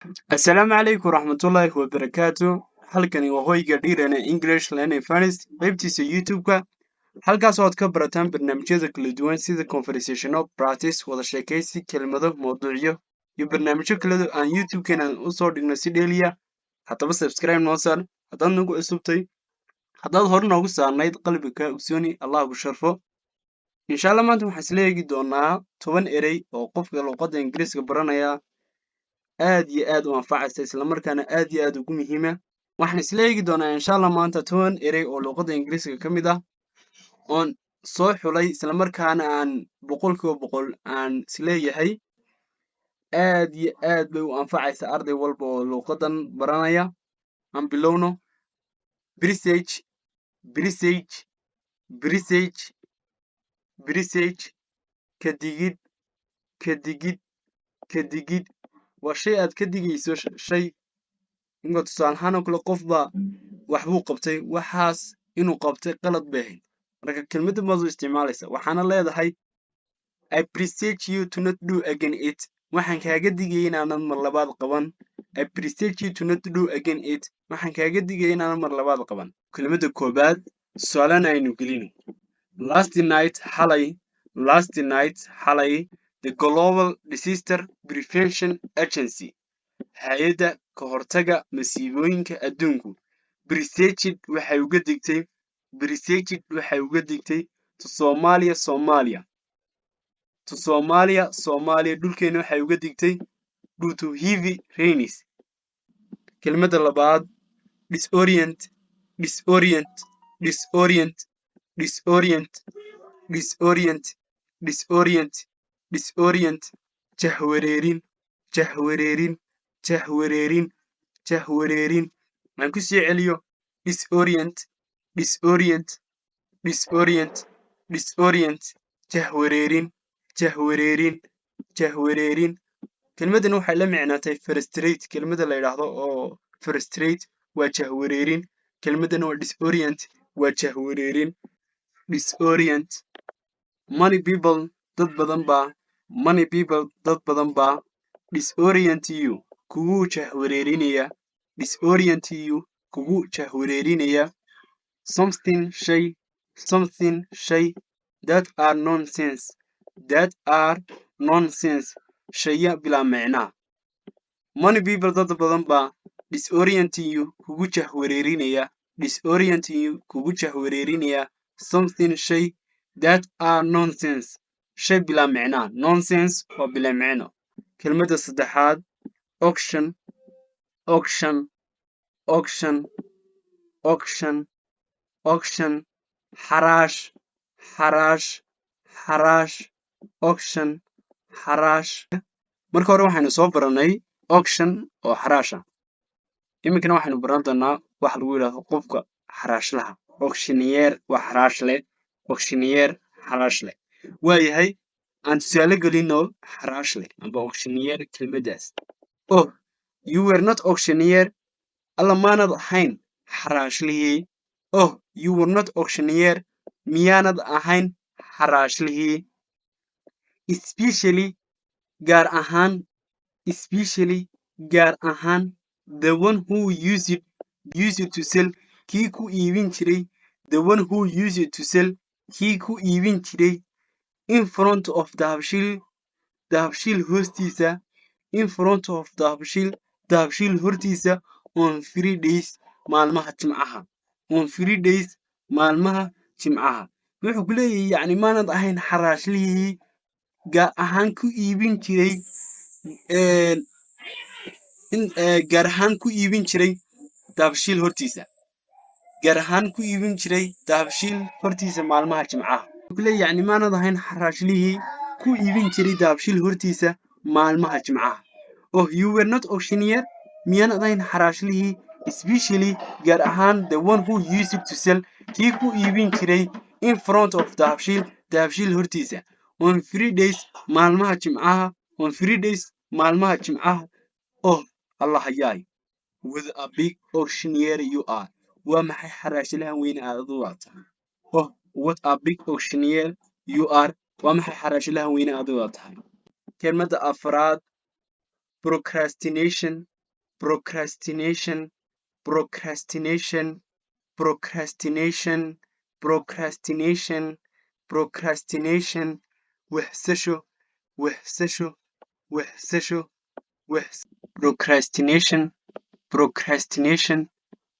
Asalaamu calaykum waraxmatullaahi wabarakaatu. Halkani waa hoyga Dhiirane English Learning First, qaybtiisa YouTube-ka, halkaas oo aad ka barataan barnaamijyada kala duwan sida conversational practice, wada sheekaysi, kelmado, mawduucyo iyo barnaamijyo kale aan YouTube-keena usoo dhigno si dheeliya. Haddaba subscribe noo saar haddaad nagu cusubtay. Haddaad hore noogu saarnayd, qalbiga ogsooni, Allah ku sharfo. Insha Allah maanta waxaan isla eegi doonaa 10 erey oo qofka luqadda Ingiriiska baranaya aad iyo aad u anfacaysa, islamarkaana aad iyo aad ugu muhiima. Waxaan isla eegi doonaa insha Allah maanta 10 erey oo luqadda Ingiriiska ka mid ah oon soo xulay, islamarkaana aan 100% aan isleeyahay aad iyo aad bay u anfacaysa arday walba oo luqaddan baranaya. Aan bilowno. Presage, presage, presage, presage: ka digid, ka digid, ka digid. Waa shay aad ka digayso shay. Inka tusaale ahaan oo kale, qof baa waxbuu qabtay, waxaas inuu qabtay qalad bay ahayd. Marka kelmadda baad u isticmaalaysa, waxaana leedahay: "I presage you to not do again it." Waxaan kaaga digaya inaanan mar labaad qaban. "I presage you to not do again it." Waxaan kaaga digaya inaanan mar labaad qaban. Kelmadda koobaad tusaalena aynu gelino. Last night, xalay. Last night, xalay. The Global Disaster Prevention Agency, hay-adda ka hortaga masiibooyinka adduunku, presaged, waxay uga digtay. Presaged, waxay uga digtay. To Somalia, Soomaaliya. To Somalia, Soomaaliya, dhulkeena waxay uga digtay. Due to heavy rains. Kelmadda labaad: disorient, disorient, disorient, disorient, disorient, disorient, disorient: jahwareerin, jahwareerin, jahwareerin, jahwareerin. Aan ku sii celiyo: disorient, disorient, disorient, disorient: jahwareerin, jahwareerin, jahwareerin. Kelmaddan waxay la micnaatay frustrate. Kelmadda la yidhaahdo oo frustrate waa jahwareerin. Kelmaddan waa disorient, waa jahwareerin, disorient. Many people, dad badan baa. Many people, dad badan baa. Disorient you, kugu jahwareerinaya. Disorient you, kugu jahwareerinaya. Something, shay. Something, shay. That are nonsense. That are nonsense, shaya bilaa micnaa. Many people, dad badan baa. Disorient you, kugu jahwareerinaya. Disorient you, kugu jahwareerinaya. Something, shay. That are nonsense, shay bilaa micnaa. Nonsense waa bilaa micno. Kelmadda saddexaad: auction, auction, auction, auction, auction: xaraash, xaraash, xaraash. Auction, xaraash. Marka hore waxaynu soo baranay auction oo xaraasha. Iminkana waxaynu baran doonaa waxa lagu yidhahdo qofka xaraashlaha. Auctioneer waa xaraashle. Auctioneer, xaraashle. Waayahay, aan tusaale gelino xaraashle amba auctioneer kelmaddaas. "Oh, you were not auctioneer?" Alla, maanad ahayn xaraashlihii? "Oh, you were not auctioneer?" Miyaanad ahayn xaraashlihii? Especially, gaar ahaan. Especially, gaar ahaan. The one who used to sell, kii ku iibin jiray. The one who used to sell, kii ku iibin jiray. In front of Dahabshiil, Dahabshiil hoostiisa. In front of Dahabshiil, Dahabshiil hortiisa. On Fridays, maalmaha Jimcaha. On Fridays, maalmaha Jimcaha. Wuxuu ku leeyahay, yacni, maanad ahayn xaraashlihii gaar ahaan ku iibin jiray in gaar ahaan ku iibin jiray Dahabshiil hortiisa, gaar ahaan ku iibin jiray Dahabshiil hortiisa maalmaha Jimcaha. Wuxuu ku leeyahay, yacni, maanad ahayn xaraashlihii ku iibin jiray Dahabshiil hortiisa maalmaha Jimcaha? "Oh, you were not auctioneer?" Miyaanad ahayn xaraashlihii? Especially, gaar ahaan. The one who used to sell, kii ku iibin jiray. In front of Dahabshiil, Dahabshiil hortiisa. On Fridays, maalmaha Jimcaha. On Fridays, maalmaha Jimcaha. Oh, Allah hayaay, what a big auctioneer you are! Waa maxay xaraashlahan weyne aad adu waa tahay? "Oh, what a big auctioneer you are!" Waa maxay xaraashlahan weyne aad waa tahay? Kelmadda afraad: procrastination. Procrastination, procrastination, procrastination, procrastination, procrastination, wehsasho, wehsasho, wehsasho, procrastination, procrastination,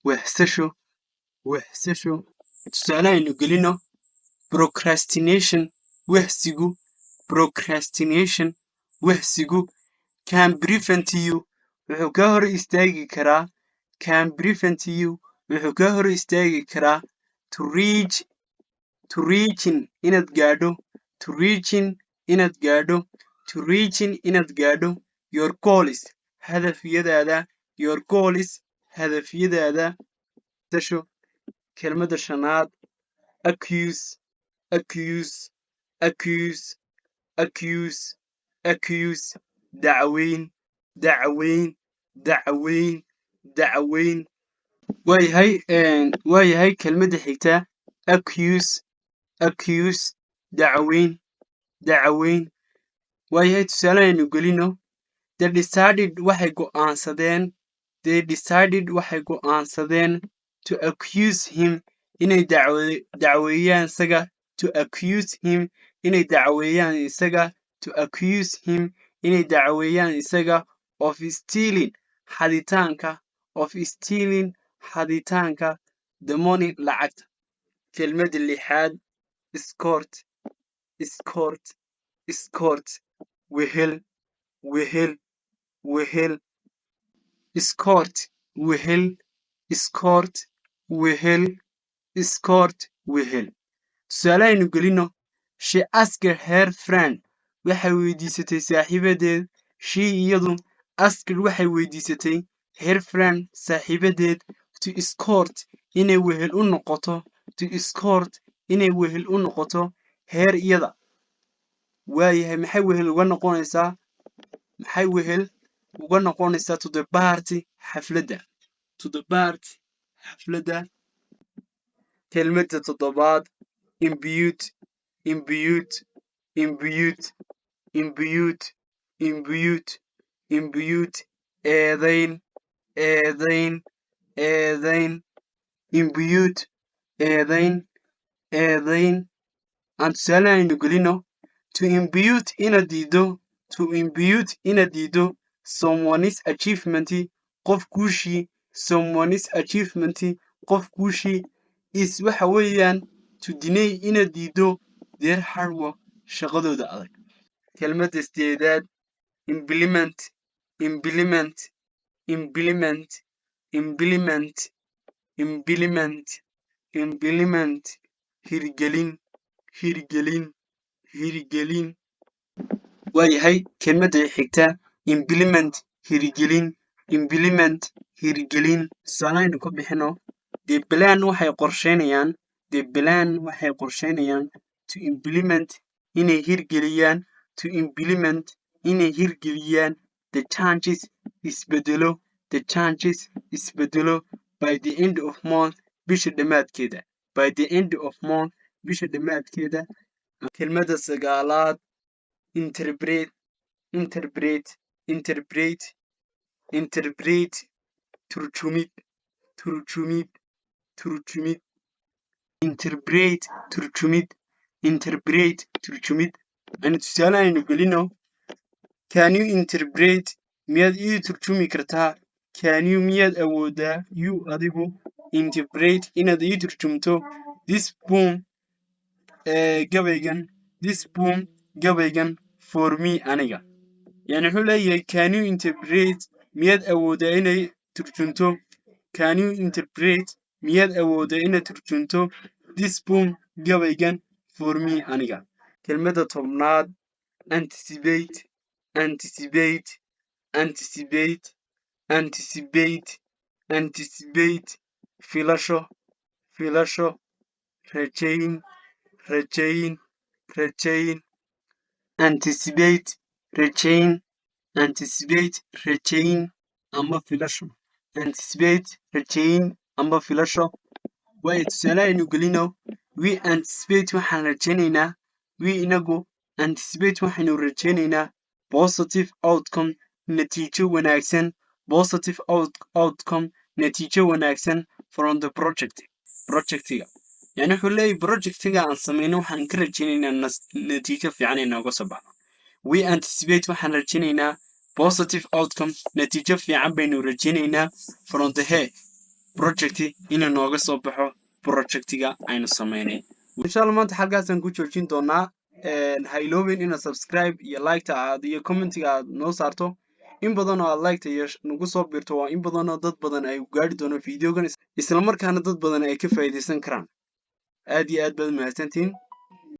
wehsasho, wehsasho. Tusaale aynu gelino: procrastination, wehsigu, procrastination, wehsigu, can prevent you, wuxuu ka hor istaagi karaa, can prevent you, wuxuu ka hor istaagi karaa, to reach, to reaching, inaad gaadho, to reaching, inaad gaadho, to reaching, inaad gaadho, your goals, hadafyadaada, your goals, hadafyadaada. Dasho. Kelmadda shanaad: accuse, accuse, accuse, accuse, accuse, dacweyn, dacweyn, dacweyn, dacweyn. Waayahay, waayahay. Kelmadda xigta: accuse, accuse, dacweyn, dacweyn. Waayahay, tusaale aynu gelino: they decided, waxay go'aansadeen, they decided, waxay go'aansadeen, to accuse him, inay dacweeyaan isaga, to accuse him, inay dacweeyaan isaga, to accuse him, inay dacweeyaan isaga, of stealing, xaditaanka, of stealing, xaditaanka, the money, lacagta. Kelmadda lixaad: escort, escort, escort, wehel, wehel, wehel, escort, wehel, escort, wehel, escort, wehel. Tusaale aynu gelino: she asked her friend, waxay weydiisatay saaxiibadeed, she, iyadu, asked, waxay weydiisatay, her friend, saaxiibadeed, to escort, inay wehel u noqoto, to escort, inay wehel u noqoto, her, iyada. Waayahay, maxay wehel uga noqonaysaa? Maxay wehel uga noqonaysaa? To the party, xafladda, to the party, xafladda. Kelmadda toddobaad: impute, impute, impute, impute, impute, impute, eedayn, eedayn, eedayn, impute, eedayn, eedayn. Aan tusaale aynu gelino: to impute, inaad diido, to impute, inaad diido, someone's achievement, qof guushii, someone's achievement, qof guushii, is, waxa weeyaan, to deny, inaad diido, their hard work, shaqadooda adag. Kelmadda sideedaad: implement, implement, implement, implement, implement, implement, hirgelin, hirgelin, hirgelin. Waayahay, kelmadda xigta: implement, hirgelin, implement, hirgelin. Tusaale aynu ka bixino: they plan, waxay qorsheynayaan, they plan, waxay qorsheynayaan, to implement, inay hirgeliyaan, to implement, inay hirgeliyaan, the changes, isbedelo, the changes, isbedelo, by the end of month, bisha dhammaadkeeda, by the end of month, bisha dhammaadkeeda. Kelmadda sagaalaad: interpret, interpret, interpret, interpret, turjumid, turjumid, turjumid, interpret, turjumid, interpret, turjumid. Aynu tusaale aynu gelino: can you interpret, miyaad ii turjumi kartaa? Can you, miyaad awoodaa, you, adigu, interpret, inaad ii turjumto, this poem, ee gabaygan, this poem, gabaygan, for me, aniga? Yani wuxuu leeyahay: can you interpret, miyaad awoodaa inay turjunto? Can you interpret, miyaad awoodaa inaad turjunto, this poem, gabaygan, for me, aniga? Kelmadda 10aad: anticipate, anticipate, anticipate, anticipate, anticipate, filasho, filasho, rajayn, rajayn, rajayn, anticipate, rajayn, anticipate, rajayn ama filasho, anticipate, rajayn ama filasho. Waayo, tusaale aynu gelino: we anticipate, waxaan rajaynaynaa, we, inagu, anticipate, waxaynu rajaynaynaa, positive outcome, natiijo wanaagsan. Positive outcome, natiijo wanaagsan, from the project, projectiga. Yani wuxuu leeyahy projectiga aan samayno waxaan ka rajaynaynaa natiijo fiican inooga soo baxdo. We anticipate, waxaan rajaynaynaa, positive outcome, natiijo fiican baynu rajaynaynaa, from the he project, inuu nooga soo baxo projectiga aynu samaynay. Insha Allah maanta halkaasaan ku joojin doonaa. Ha iloobin inaad subscribe iyo liketa aad iyo commentiga aad noo saarto. In badan oo aad liketa iyo nagu soo biirto waa in badan oo dad badan ay gaari doono videogan, isla markaana dad badan ay ka faa'iidaysan karaan. Aad iyo aad baad mahadsantihiin.